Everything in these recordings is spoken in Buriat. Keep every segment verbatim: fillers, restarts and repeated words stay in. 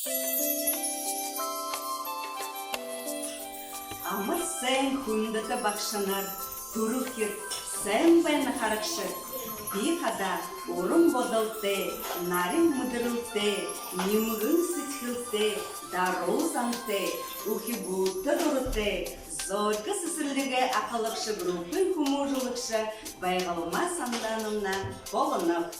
Амар сайн, хүндэтэ багшанар, түрэлхид, сайн байна, харагшад. Би хадаа уран бодолтой, нарин мэдэрэлтэй, нимгэн сэдьхэлтэй, даруу зантай, үхибүүдтэ дуратай, «Зорька» сэсэрлигэй ахалагша, группын хүмүүжүүлэгшэ Байгалма Сандановна болоноб.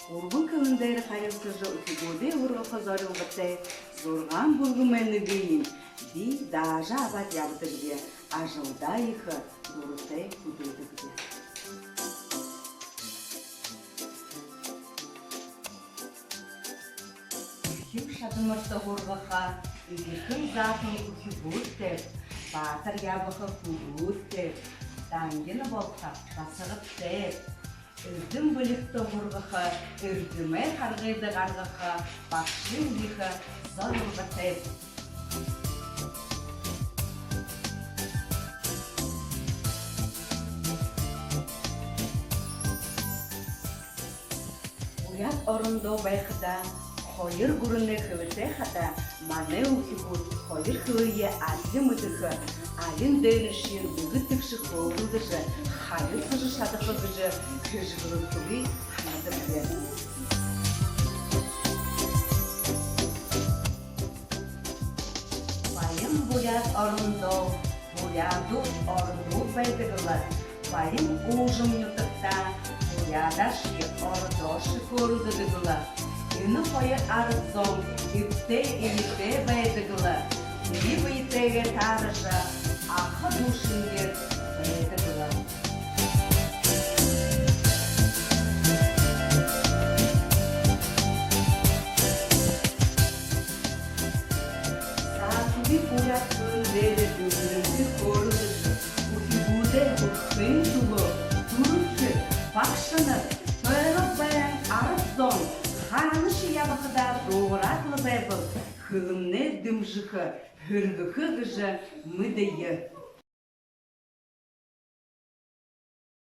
Гурбан хэлэн дээрэ харилсажа, үхибүүдые һургаха зорилготой зургаан бүлгэмэй нэгыень би даажа абаад ябадагби. Ажалдаа ехэ дуратай хүдэлдэгби. Эрхим шадамарта һургаха эгэхэн заахан үхибүүдтэйб, баатар ябаха хүбүүдтэйб, дангина болохо басагадтайб. Эрдэм бэлигтэ һургаха эрдэмэй харгыда гаргаха багшын ехэ зорилготойб. Буряад орондоо байхадаа, хоёр гүрэнэй хэлэтэй хадаа манай үхибүүд хоёр хэлэеэ адли мэдэхэ, алин дээрээшье нэгэ тэгшэ хөөрэлдэжэ, харилсажа шадаха гэжэ хэшэгрэхэгүй һанадагби. Баян буряад орондоо буряадууд, ородууд байдаг лэ. Баян уужам нютагтаа буряадааршье, ородооршье хөөрэлдэдэг лэ. Энэ хоёр арад зон эбтэй эетэй байдаг лэ. Бэе бэетэйгээ тааража, аха дүү шэнгеэр байдаг лэ. Саашадаа буряад хэлэн дээрэ дэлгэрэнгүй хөөрэлдэжэ, үхибүүдээ һургахын түлөө түрэлхид, багшанар, тойроод байһан арад зон хаанашье ябахадаа дуугараад лэ байбал, хэлэмнай дэмжэхэ, һэргэхэ гэжэ мэдэе.